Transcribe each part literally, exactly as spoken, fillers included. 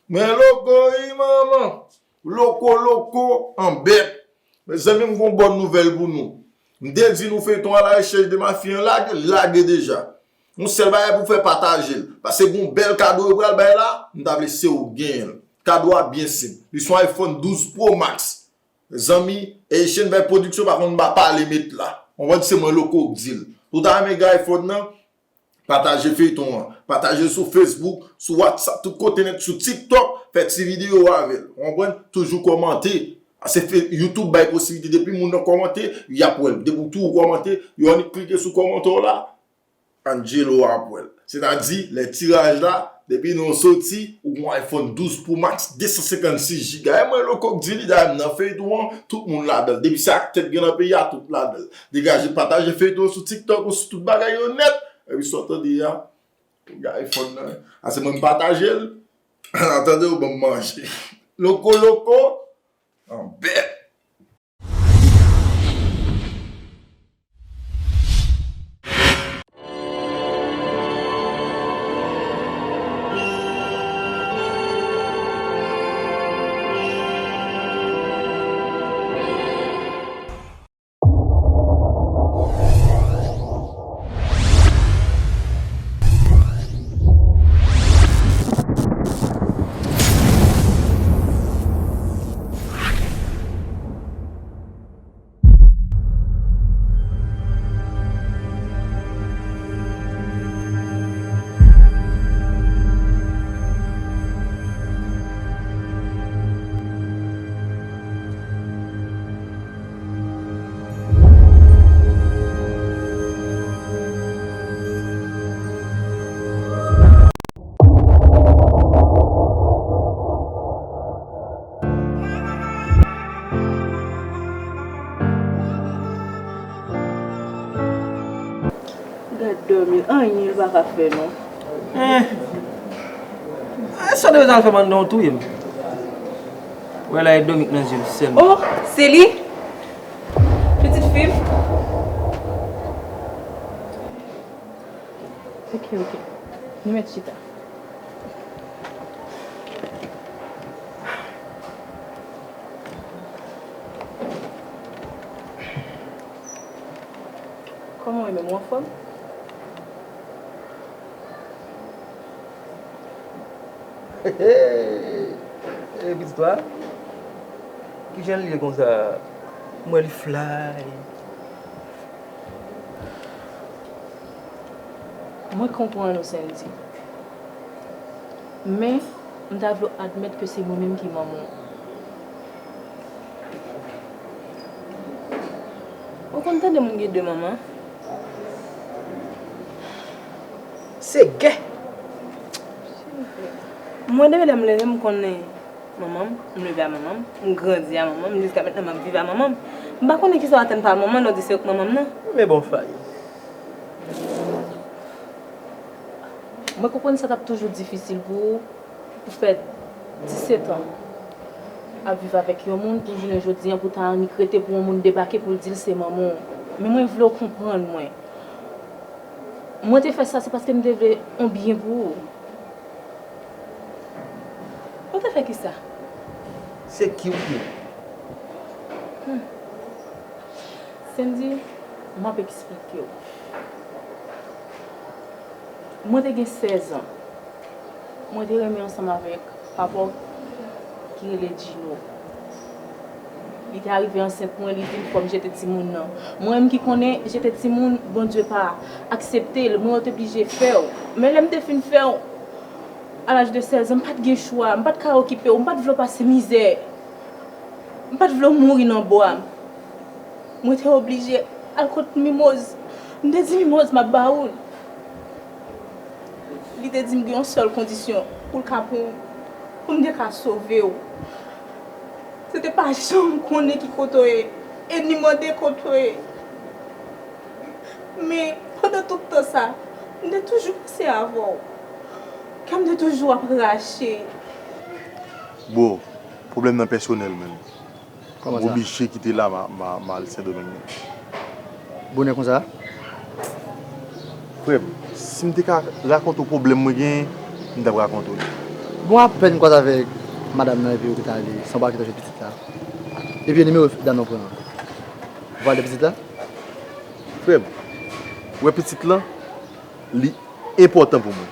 Men loko wi manman. Loko loko an bèt. Mezanmi, m gon bòn nouvèl pou nou. M te di nou feyton a la, Echanj de Mafi an lage, lage deja. Yon sèl bagay pou fè, pataje l. Paske gon bèl kado yo pral bay la, m ta vle se ou k genyen l. Kado a byen senp. Li se yon iPhone douz Pro Max. Zanmi, Haitian Vibe Production pa konn ba pale met la. Konprann, se mwen loko k di l. Ou ta renmen gen iPhone nan? Pataje feyton an. Pataje l sou Facebook, sou WhatsApp, tout kote nèt, sou TikTok, fè ti videyo avè l. Ou konprann? Toujou kòmante. Paske fe- YouTube bay posiblite depi moun nan kòmante, y ap wè l. Depi w tou ou kòmante, yo annik klike sou kòmantè w la. Angelo ap wè l. Sètadi, lè tiraj la, depi nou soti, ou gon iPhone douz Pro Max de san senkannsis giga. E mwen loko k di li, dayè m nan feyton an, tout moun ladan l. Depi se aktè k gen nan peyi a, tout ladan l. Degaje, pataje feyton an sou TikTok ou sou tout bagay yo nèt. Epi sa w tande a, ou gen iPhone nan. A se mwen m pataje l. An atandan yo ban m manje. Loko loko, an bèt. Gad dòmi, anyen l pa ka fè non. Eh. Ah, sa w te bezwen al fè anndan w touye m. Wè la e dòmi k nan zye l sèlman. Oh, se li? Pitit fi m? Ok, ok. Nou mèt chita. Kòman w ye menm, ou anfòm? Hey, hey, pitit wa? Kijan l ye konsa? M wè li fly. Mwen konprann ou, Sendy. Men, m ta vle w admèt ke se mwen menm ki manman w. Ou konn tande moun gen de manman? Se gè! Mwen, depi lè m leve, m konnen manman m, m leve a manman m, m grandi a manman m, jiska mentnan m ap viv a manman m. M pa konnen kisa w atann pa manman lè w di se ou k manman m nan. Men bon, Faye. Mwen konprann sa t ap toujou difisil pou ou, pou fè disèt an ap viv avèk yon moun, pou jounen jodi an, pou ta annik rete pou yon moun debake pou l di l se manman w. Men mwen vle w konprann mwen. Mwen te fè sa, se paske m te vle yon byen pou ou. Ou te fè kisa? Se ki w ye? Hmm. Sendy, m ap eksplike w. Mwen te gen sèz an. Mwen te renmen ansanm avèk papa w ki rele Djino. Li te arive ansent mwen, li di l fò m jete timoun nan. Mwen menm ki konnen jete timoun, Bondye pa aksepte l. Mwen, yo te blije fè w. Men lè m te fin fè w, a laj de sèz an, m pa t gen chwa, m pa t ka okipe w, m pa t vle w pase mizè. M pa t vle w mouri nan bwa. Mwen te oblije al kot Mimoz. M te di Mimoz m ap ba ou l. Li te di m gen yon sèl kondisyon pou l ka pran w, pou m te ka sove w. Se te pa janm konnen ki kote w ye, e ni mande kote w ye. Men, pandan tout tan sa, m te toujou panse avè w. Kè m te toujou ap rache. Bro, pwoblèm nan pèsonèl, menn. Kòman sa? M oblije kite la, ma, ma, ma al Sendomeng, menn. Bonè konsa? Frè m, si m te ka rakonte w pwoblèm mwen genyen, m t ap rakonte w li. Bon, apèn m kwaze avèk madanm nan epi yo kite ale, san pa kite jwenn pitit la. Epi nimewo dam nan pran an. Ou pale de pitit la? Frè m, wè pitit lan, li enpòtan pou mwen.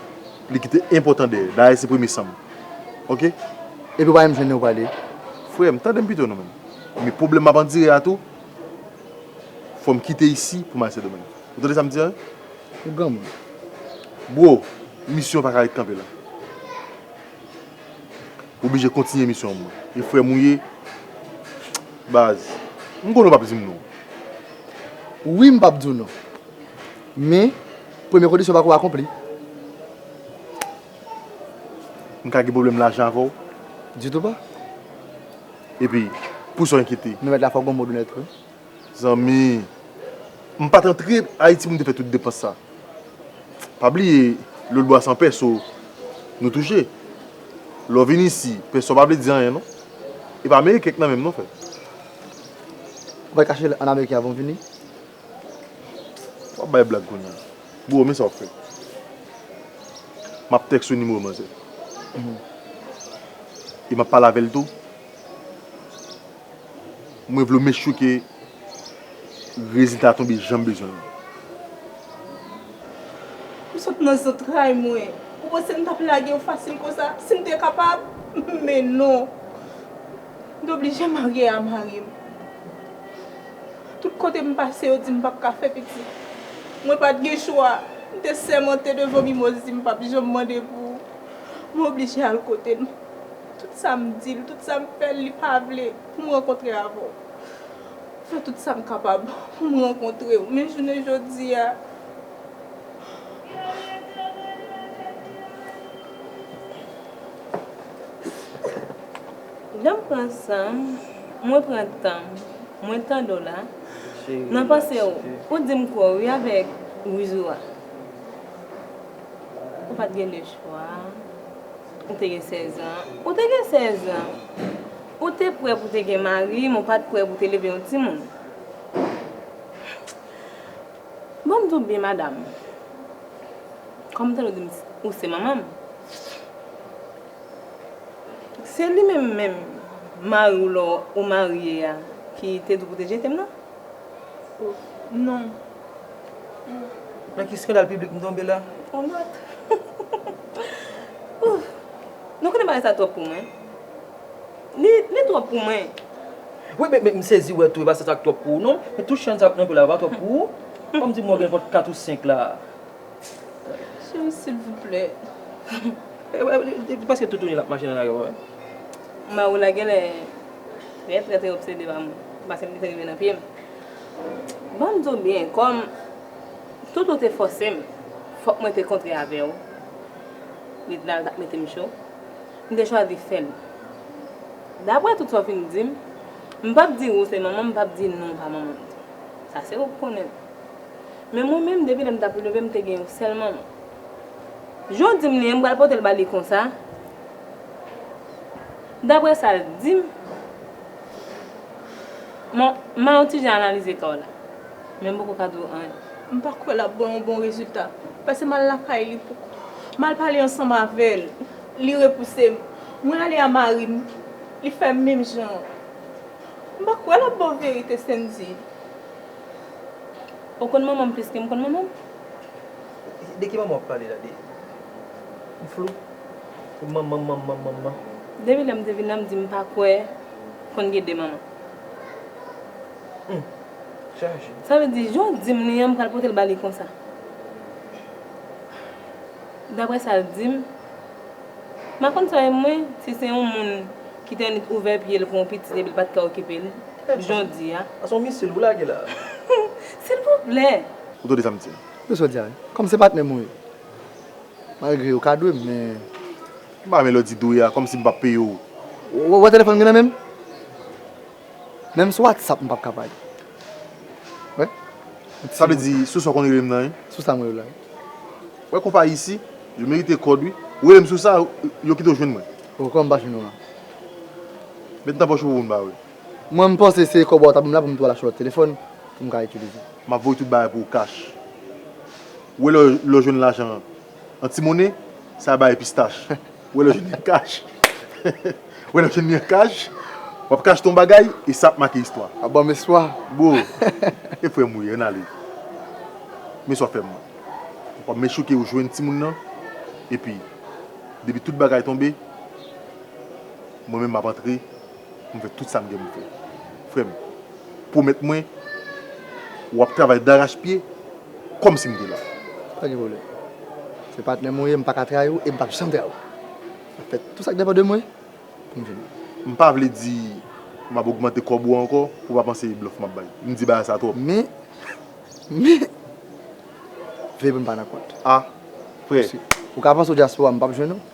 Li kite enpòtan dèyè. Dayè, se premye san m. Oke? Epi ou pa menm jwenn lè ou pale. Frè m, tande m pito non, menm. Men pwoblèm m ap andire a tou, fò m kite isi pou m al Sendomeng. Ou tande sa m di a? Ou granmoun. Bro, misyon pa ka ret kanpe la. Ou oblije kontinye misyon an, mwen. E frè m ou ye, baz. M konnen w p ap di m non. Wi, m p ap di w non. Men, premye kondisyon pa ko akonpli. M ka gen pwoblèm lajan avè w? Ditou pa. Epi, pou sa w enkyete. Nou mèt la fò gon mo donèt wi. Zanmi, m pa t antre Ayiti pou m te fè tout depans sa. Pa bliye, lòtbò a se an pèso nou touche. Lè w vin isi, pèso pa vle di anyen non. E pa ameriken k nan menm non, frè. Ou pral kache ann Ameriken avan w vini? W ap bay blag kounye a. Bro, men sa w ap fè. M ap tèks ou nimewo manzè. E m ap pale avè l tou. Mwen vle w make sure ke rezilta a tonbe jan m bezwen l. M sot nan zantray mwen. Ou panse m t ap lage w fasil konsa? Si m te kapab? Men non. M t oblije marye a mari m. Tout kote m pase, yo di m p ap ka fè pitit. Mwen pa t gen chwa. M te sèmante devan Mimoz di m p ap janm mande pou ou. Mwen oblije al kote l. Tout sa m di l, tout sa m fè l, li pa vle pou m rankontre avè w. Fè tout sa m kapab pou m rankontre w, men jounen jodi a. Jan m pran san m, mwen pran tan m, mwen tande w la. Nan panse w, ou di m kwè w wi avèk wouzou a. Ou pa t gen de chwa. Ou te gen sèz an. Ou te gen sèz an. Ou te prè pou te gen mari, men w pa t prè pou te leve yon timoun. Bon, m di w byen, madanm. Kòm m tande w di m ou se manman m. Se li menm menm, mari w lè w marye a, ki te di w pou te jete m nan? Non. Nan ki eskandal piblik m tonbe la? Yon lòt. Ouf. Nou konnen bagay sa twòp pou mwen. Li, li twòp pou mwen. Wi, men, men m sezi wè tou, e pa sa k twòp pou ou non. Men tout chenn sa k nan kou la, pa twòp pou ou. Kòm di m wè gen pòt kat ou senk la. Cheri, silvouplè. E, e, e, e, paske toutouni l ap mache nan lari a, w pa wè? Mari w la genlè trè, trè, trè obsede pa mwen. Paske m te rive nan pye m. Ban m di w byen, kòm Toto te fòse m, fòk mwen te kontre avè w. Rit la, l t ap mete m cho. M te chwazi fè l. Daprè tout sa w fin di m, m p ap di ou se manman m, m p ap di non, ou pa manman m tou. Sa se ou k konnen l. Men mwen menm, depi lè m t ap leve, m te gen yon sèl manman. Jan w di m li an, m pral pote l ba li konsa. Daprè sa l di m, m, m a yon ti jan analize ka w la. Men m poko ka di w anyen. M pa kwè l ap ban yon bon rezilta. Paske m al lakay li pou m al pale ansanm avè l. Li repouse m. Mwen ale a mari m. Li fè m menm jan an. M pa kwè l ap ba w verite, Sendy. Ou konn manman m plis ke m konn manman m? De ki manman w ap pale la? De, m flou. Manman, manman, manman. Depi lè m te vin la, m di m pa kwè konn gen de manman. Hum, chaje. Sa vle di, jan w di m li an, m pral pote l ba li konsa. Daprè sa l di m, m pa konn sa e mwen, si se yon moun ki te annik ouvè pye l pou yon pitit epi l pa t ka okipe l, jan w di a. A se yon misil ou lage la. Silvouplè. Ou tande sa m di a? Ou sa w di a wi. Kòm se patnè m ou ye. Malgre ou ka dwe m, men. M pa men lè w di dwe a, kòmsi m p ap peye w. Ou wè telefòn m gen nan men m? Menm sou WhatsApp m p ap ka pale. Wè? Sa vle di, sou sa w konn rele m nan, wi? Sou sa m rele w la, wi. Wè konpayi isi, yo merite kòd, wi. Ou rele m sou sa, yo kite w jwenn mwen. O, kòman m pa jwenn ou an? Met nan pòch ou pou m ba w. Mwen, m panse se kòb ou ta ban m la pou m tou al achte lòt telefòn pou m ka itilize. M ap voye tout bagay pou ou kach. Ou wè lè, lè w jwenn lajan an ti monnen, sa bay pistach. Ou wè lè w jwenn li an kach. Ou wè lè w jwenn li an kach. W ap kache yon bagay, e sa ap make istwa. A ban m espwa. Bro, e frè m ou ye, ann ale. Men sa w fè m. W ap men chouke ou jwenn timoun nan. Epi, depi tout bagay tonbe, mwen menm m ap antre. M fè tout sa m gen pou m fè. Frè m, pwomèt mwen, w ap travay darachpye, kòmsi m te la. Pa gen pwoblèm. Se patnè m ou ye, m pa ka trayi w e m p ap janm trayi w. M ap fè tout sa k depann de mwen pou m vini. M pa vle di m ap ogmante kòb ou ankò, pou w pa panse e blòf m ap bay. M di bagay sa twòp. Men, men, veye pou m pa nan kont. A, frè. Ou ka panse w dyaspora, m p ap jwenn ou.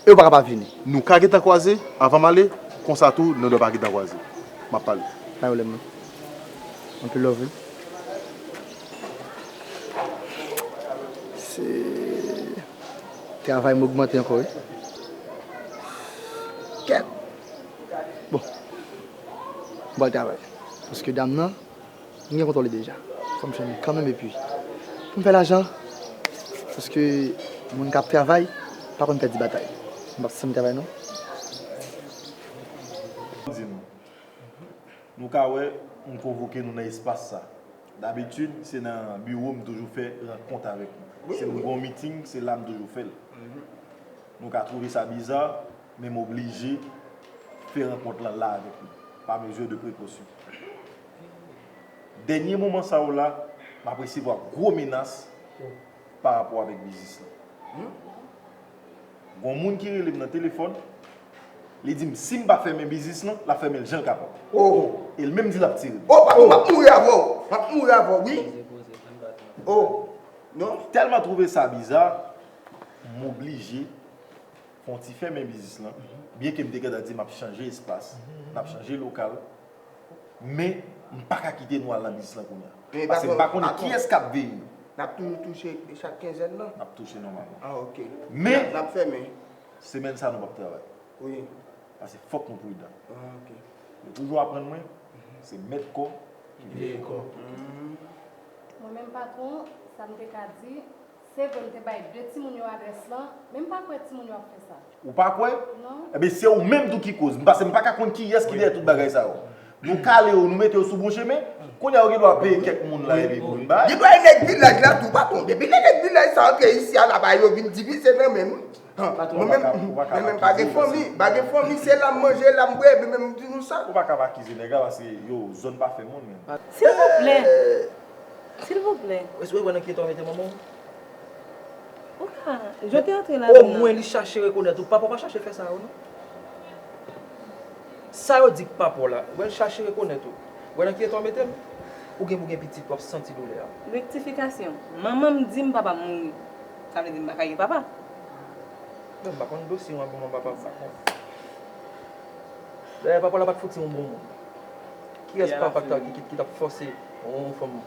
E ou pa ka pa vini. Nou ka gentan kwaze, avan m ale, konsa tou, nou dwe pa gentan kwaze. M ap pale. Pa gen pwoblèm, non. Anpil love, wi. Se travay m ogmante ankò, wi. Kèt. Bon. M pral travay. Paske dam nan, m gen kontwòl li deja. Fò m jwenn li kanmenm epi pou m fè lajan. Paske moun k ap travay pa konn pèdi batay. M p ap sanm travay non. Di nou, nou ka wè, m konvoke nou nan espas sa. Dabitid, se nan biwo m toujou fè rankont avèk nou. Si m gen yon miting, se la m toujou fè l. Nou ka twouve sa biza, men m oblije fè rankont lan la avèk nou, pa mezi de prekosyon. Dènye moman sa yo la, m ap resevwa gwo menas pa rapò avèk biznis lan. Gon moun ki rele m nan telefòn, li di m si m pa fèmen biznis lan, l ap fèmen l jan l kapab. Oh! E l menm di l ap tire m. Oh, patwon, m ap mouri avè w. M ap mouri avè w, wi. Oh, non. Tèlman twouve sa biza, m oblije fè yon ti fèmen biznis lan, byenke m te gentan di m ap chanje espas, n ap chanje lokal, men m pa ka kite nou al nan biznis lan kounye a. Paske m pa konnen kiyès k ap veye nou. N ap toujou touche chak kenzèn nan? N ap touche nòmalman. Ah, ok. Men, n ap fèmen. Semèn sa nou p ap travay. Wi. Paske fòk nou pridan. Ah, ok. Yo toujou aprann mwen, se mèt kò ki veye kò. Mwen menm patwon, sa m te ka di, se vre m te bay de timoun yo adrès lan, men m pa kwè timoun yo ap fè sa. Ou pa kwè? Non. Ebyen, se ou menm tou ki koz. Paske m pa ka konn kiyès ki dèyè tout bagay sa yo. Nou kale yo, nou mete yo sou bon chemen. Kounye a, yo gen dwa peye kèk moun la, epi pou vin bay. Gen dwa e nèg vilaj la tou, patwon. Depi lè nèg vilaj sa antre isi a, la bay yo vin divize nan men nou. Mwen menm, mwen menm pa gen fanmi, pa gen fanmi, se la m manje, la m bwè, mwen menm m di nou sa. Ou pa ka akize nèg la, paske yo, zòn pa fè moun, men. Silvouplè. Silvouplè. Ou wè nan ki eta w mete manman w? Ou ka, jan te antre la. Omwen li chache rekonèt ou. Papa w pa chache fè sa yo, non. Sa yo di k papa w la, ou wè l chache rekonèt ou. Ou wè nan ki eta w mete l? Ou gen pou gen pitit, w ap santi doulè a. Rektifikasyon. Manman m di m papa m mouri. Sa vle di m pa ka gen papa. Non, m pa konn dosye w ap ban papa, m pa konn. Dayè, papa w la pa t fouti yon bon moun. Kiyès papa ki t ap, ki, ki, ki t ap fòse yon fanm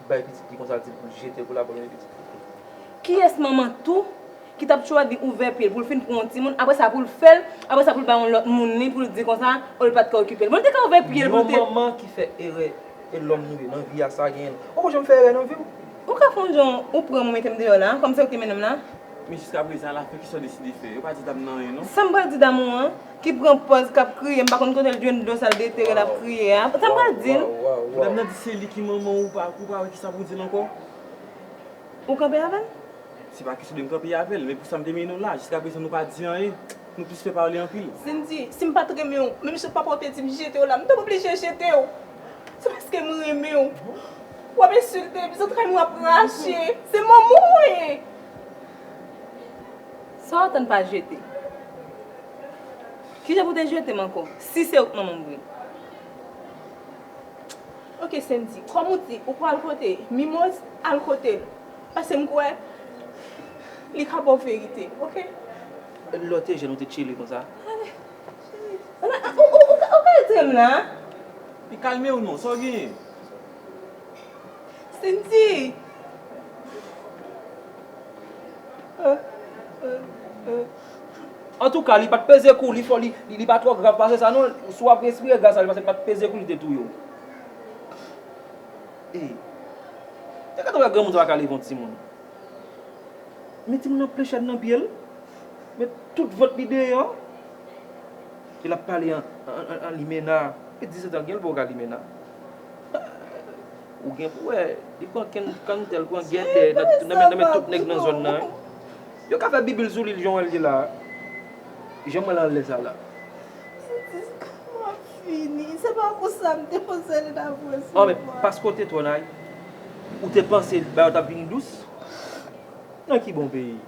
bay pitit li konsa, l di l pou l jete l pou l al pran yon pitit li? Kiyès manman tou ki t ap chwazi ouvè pye l pou l fin pran yon timoun, apre sa pou l fè l, apre sa pou l bay yon lòt moun li pou l di konsa, o l pa t ka okipe l? Bon, l te ka ouvè pye l pou l te. Yon manman ki fè erè, e lòm nou ye, nan vi a sa genyen. Ou poko janm fè erè nan vi w? Ou ka fè yon jan ou pran m ou mete m deyò la, kòm se ou ki te mennen m la? Men jiskaprezan, al a fè kisa w deside fè. Yo pa di dam nan anyen, non. Sa m pral di dam ou an, ki pran pòz k ap kriye, m pa konn kote l jwenn dlo sa l detere l ap kriye a. Sa m pral di l. Dam nan di se li ki manman w, ou pa, ou pa wè kisa pou w di l ankò? Ou kanpe avè l? Se pa kesyon de m kanpe avè l, men pou sa m te mennen w la, jiskaprezan nou pa di anyen, nou plis fè pale anpil. Cindy, si m pa t renmen w, menm jan papa w te di m jete w la, m t ap oblije jete w. Se paske m renmen w. W ap ensilte m, zantray mwen ap rache. Se manman w mwen ye. Sa w ap tann pa jete? Kijan pou te jete m ankò, si se ou k manman m vre? Ok, Sandy, kòm ou di, ou pral kote Mimoz, al kote l. Paske m kwè li ka ba w verite, ok? Lè w te jèn, ou te tchele konsa? Ale, cheri. Ou, ou, ou, ou ka retire m la? Li kalme w non, sa w genyen? Sandy! Antouka, li pa t peze kou, li fò, li, li, li pa twò grav pase sa non. Si w ap respire gaz la, li pase, li pa t peze kou, li te touye w. E, e gade wè granmoun sa pa ka leve yon timoun. Men timoun nan plen chèn nan pye l. Met tout vant li deyò. E l ap pale an, an, an, an limena. E disèt an gen l poko ka limena. Ou gen pou wè, li pran kenn kanntè, l pran gèdè nan, nan men, nan men tout nèg nan zòn nan, wi. Yo ka fè bibil sou li, jan w wè l ye la. Jan m wè l anlè sa la. Santi m ap fini. Se pa konsa m te panse l t ap resevwa. Oh, men paske w te twò nayif. Ou te panse bagay yo t ap vini dous? Nan ki bon peyi?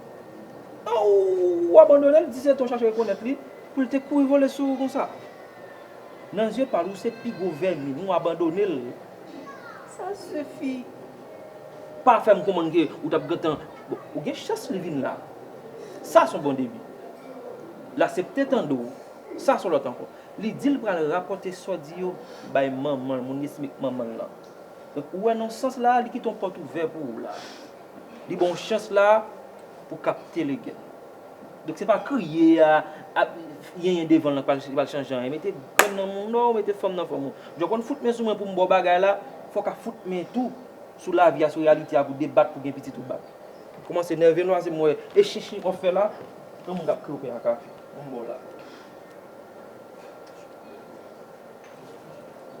Ou abandone l, disèt an w chache rekonèt li, pou l te kouri vole sou ou konsa. Nan zye pa l, ou se pi gwo vèmin, ou abandone l. Sa sifi. Pa fè m konprann ke ou t ap gentan. Bon, ou gen chans li vin la. Sa se yon bon debi. L aksepte tande w. Sa se yon lòt ankò. Li di l pral rapòte sa w di yo bay manman l, moun li estime k manman l lan. Donk, ou wè nan sans la, li kite yon pòt ouvè pou ou la. Li ba w chans la pou kapte legèn. Donk, se pa kriye a, ap yenyen devan l lan k pral, ki pral chanje anyen. Mete grenn nan moun nan, ou mete fanm nan fanm ou. Jan w konn fout men sou mwen pou m ba w bagay la, fò w ka fout men tou sou lavi a, sou reyalite a, pou debat, pou gen pitit ou bat. Kòmanse nève nou, ase m wè e chichi w ap fè la, yon moun k ap kriye w pè a kafe. Ban m ba w la.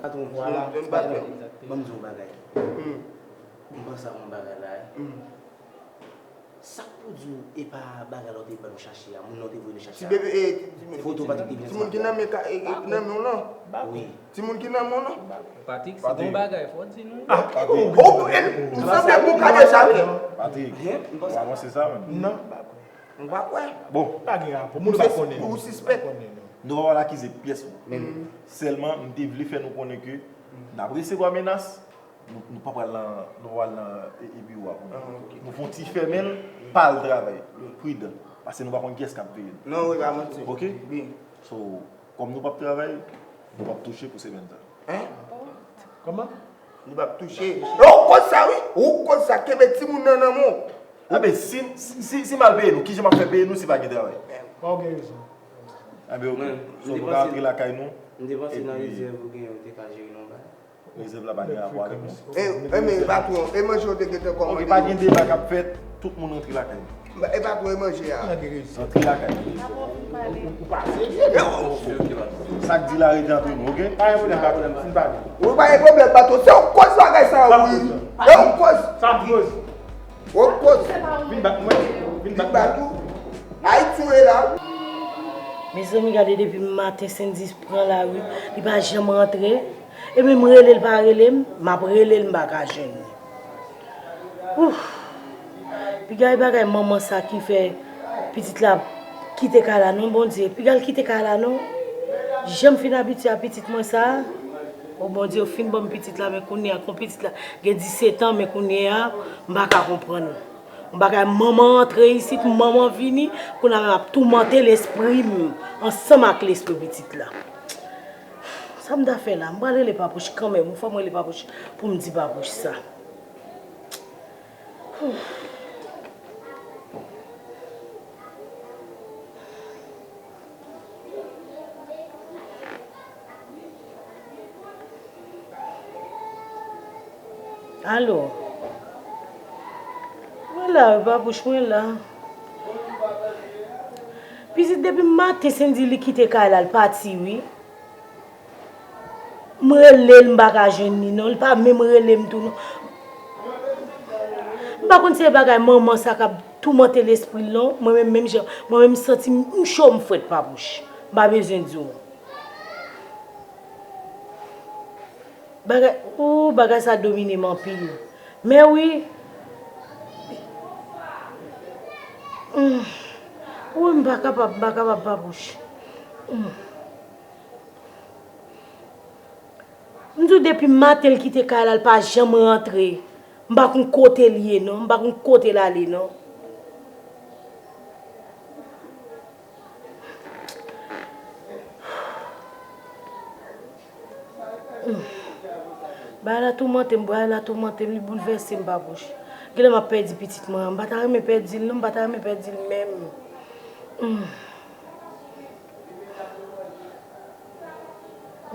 Patwon, vwala, patwon, ban m di w yon bagay. M panse a yon bagay la, wi. Sa k pou di w, e pa bagay la w te ban nou chache a, moun nan w te voye nou chache a. Ti bebe, e, ti, ti, foto Patrick te vin nan men ka, e, e, nan men w lan. Wi. Timoun ki nan men w lan. Patrick, se bon bagay, fò w di nou. Ah, Patrick. Oh, e, m sanble bon ka deja, wi. Patrick, ou avanse sa menm? Non. M pa kwè. Bon. Pa gen rapò. Moun pa konnen. Ou sispèk. Nou pa pral akize pyès moun. Sèlman, m te vle fè nou konnen ke n ap resevwa menas, nou, nou pa pral nan, nou pa pral nan, e, e, biwo a pou nou. Nou fè yon ti fèmen l, pa al travay. Pridan. Paske nou pa konn kiyès k ap veye nou. Non, wi, pa manti. Oke? Wi. So, kòm nou p ap travay, nou p ap touche pou semèn sa. Hein? Kòman? Nou p ap touche. E ou koz sa, wi. Ou koz sa. Kenbe timoun nan nan men w. Enben, si, si, si, si m al peye nou, kijan m ap fè peye nou si pa gen travay? Ou gen rezon. Enben, oke. So, nou ka rantre lakay nou. M te panse nan rezèv ou genyen, ou te ka jere nou bay. Rezèv la pa gen rapò avèk nou. E, e, men, patwon, e manje w te gentan kòmande? Oke, pa gen deba k ap fèt, tout moun rantre lakay nou. E patwon, e manje a? Rantre lakay nou. Ou pa serye, men. Sa k di la rete antre nou, oke? Pa gen pwoblèm, patwon, fin pale. Ou pa gen pwoblèm, patwon. Se ou k koz bagay sa yo, wi. E ou k koz. Sa m koz. Ou k koz. Vin bat mwen. Vin bat mwen. Ayiti w ye la. Mezanmi, gade depi maten Sendy pran lari, li pa janm rantre. E menm rele l pa rele m, m ap rele l m pa ka jwenn li. Ouf! Piga e bagay manman sa ki fè pitit la kite kay la non, Bondye. Piga l kite kay la non. Jan m fin abitye a pitit mwen sa. O Bondye, ou fin ban m pitit la, men kounye a, kon pitit la gen disèt an, men kounye a, m pa ka konprann. Yon bagay manman antre isit, manman vini, kounye a menm ap toumante lespri m ansanm ak lespri pitit la. Sa m ta fè la? M pral rele Papouch kanmenm, wi, fò m rele Papouch pou m di Papouch sa. Alo. Mwen la, wi, Papouch, mwen la. Pitit, depi maten Sendy li kite kay la, l pati, wi. M rele l, m pa ka jwenn li, non. Li pa menm rele m tou, non. M pa konn se bagay manman sa k ap toumante lespri l, non. Mwen menm, menm jan, mwen menm, m santi m, m cho, m frèt, Papouch. M pa bezwen di w. Bagay, ooh, bagay sa domine m anpil. Men wi. Mm. Wi, m pa kapab, m pa kapab, Papouch. Mm. M di w depi maten l kite kay la, l pa janm rantre. M pa konn kote l ye, non. M pa konn kote l ale, non. Bagay la toumante m, bagay la toumante m, li boulvèse m, Papouch. Genlè m ap pèdi pitit mwen an. M pa ta renmen pèdi l, non, m pa ta renmen pèdi l menm. Mm.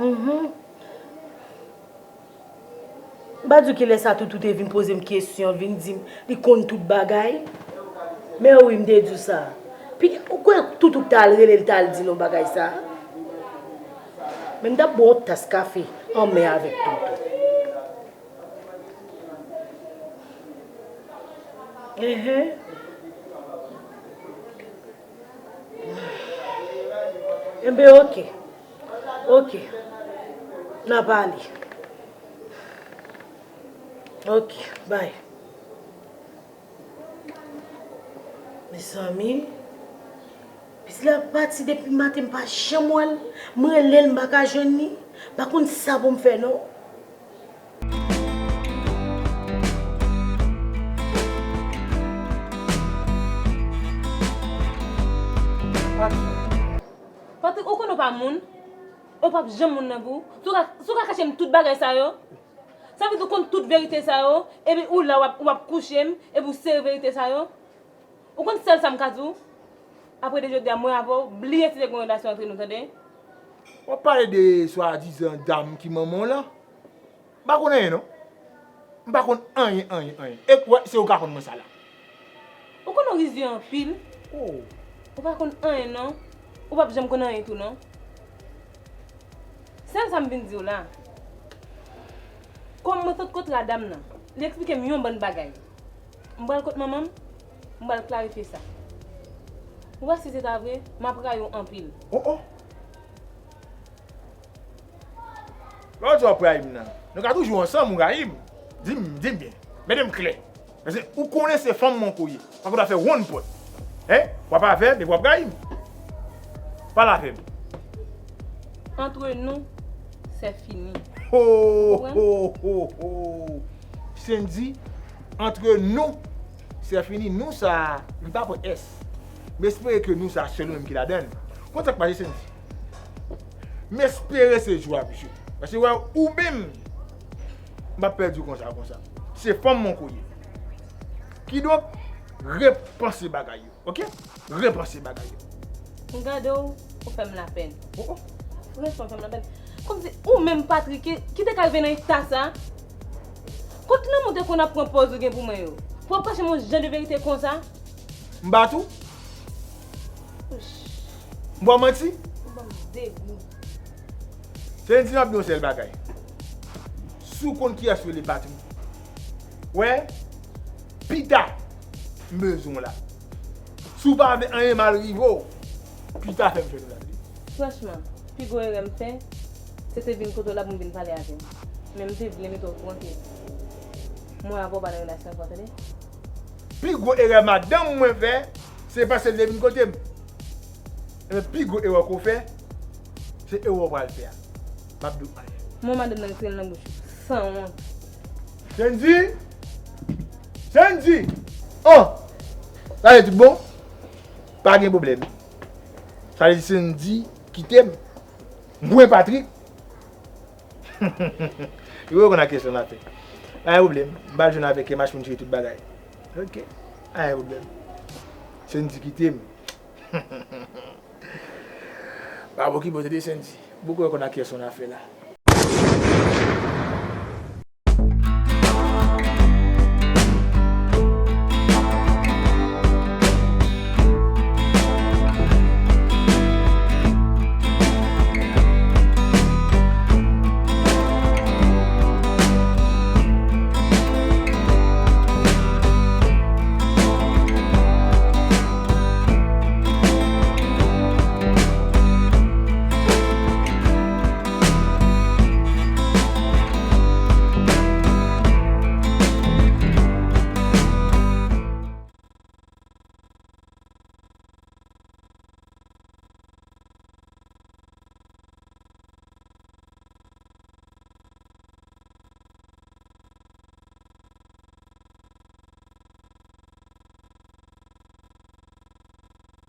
Mhm. M pa di w kilè sa Toutou te vin poze m kesyon, vin di m li konn tout bagay. Men wi, m te di w sa. Piga, ou kwè Toutou k t al rele l, t al di nou bagay sa a? Men m t ap bwè yon tas kafe anmè avèk Toutou. Enhen. Enben, oke. Oke. N a pale. Oke, bay. Mezanmi, pis la pati depi maten, m pa janm wè l. M rele l, m pa ka jwenn li. M pa konn sa pou m fè non. Patrick, ou konnen w pa moun? Ou p ap janm moun nan pou ou. Si w ka, si w ka kache m tout bagay sa yo, sa vle di w konn tout verite sa yo, epi ou la w ap, w ap kouche m, epi w sere verite sa yo. Ou konn sèl sa m ka di w? Apre de jodi a, mwen avè w, bliye si te gen yon relasyon antre nou, tande? W ap pale de swadizan dam ki manman w lan? M pa konn anyen non. M pa konn anyen, anyen, anyen. E w wè, se ou k aprann mwen sa la. Ou konn ou rizye anpil. Oh. Ou pa konn anyen non. Ou p ap janm konn anyen tou non. Sèl sa m vin di w la. Kòm mwen sot kot radam nan, li eksplike m yon bann bagay. M pral kot manman m, m pral klarifye sa. Ou wè si se ta vre, m ap rayi w anpil. Oh, oh. Lè w di w ap rayi m nan, nou ka toujou ansanm ou rayi m. Di m, di m byen. Mete m klè. Paske ou konnen se fanm mwen ke w ye. Pa konn fè wonn pòt. Hein? W ap avè m epi w ap rayi m. Pale avè m. Entre nous, c'est fini. Ho, ho, ho, ho. Sendy, entre nous, c'est fini. Nou sa a, li pa pran S. M espere ke nou sa a sèl ou menm ki ladan l. Konn sa k pase, Sendy? M espere se jou a, mesye. Paske wè, ou menm, m p ap pèdi w konsa, konsa. Se fanm mwen ke w ye. Kidonk, repanse bagay yo, oke? Repanse bagay yo. M gade w, ou fè m lapèn. Oh, oh. Franchman, ou fè m lapèn. Kòmsi ou menm, Patrick, ki, ki te ka rive nan eta sa? Kot lanmou te konn ap pran pòz ou gen pou mwen yo? Pou w ap kache m yon jan de verite konsa? M bat ou? M ba w manti? Ou ban m degou. Sendy, m ap di yon sèl bagay. Si w konn kiyès rele Patrick, wè, pita, m bezwen w la. Si w pa vle anyen mal rive w, pita fè m jwenn ou la, tande. Franchman, pi gwo erè m fè, se te vin kote w la pou m vin pale avè w. Men m te vle mete w okouran ke mwen avè w pa nan relasyon ankò, tande. Pi gwo erè madanm mwen fè, se panse l te vin kote m. Ebyen, pi gwo erè ke w fè, se erè w pral fè a. M ap di w anyen. Mwen madanm nan retire l nan bouch ou. Sanwont. Sendy! Sendy! Oh! Sa vle di tout bon? Pa gen pwoblèm. Sa vle di Sendy kite m. Mwen, Patrick. Yo rekonn ak kesyon n ap fè. Pa gen pwoblèm. M pral jwenn avèk Kemache pou n jere tout bagay. Oke. Pa gen pwoblèm. Sendy kite m. Pa okipe w tande, Sendy. Bouke rekonn ak kesyon n ap fè la.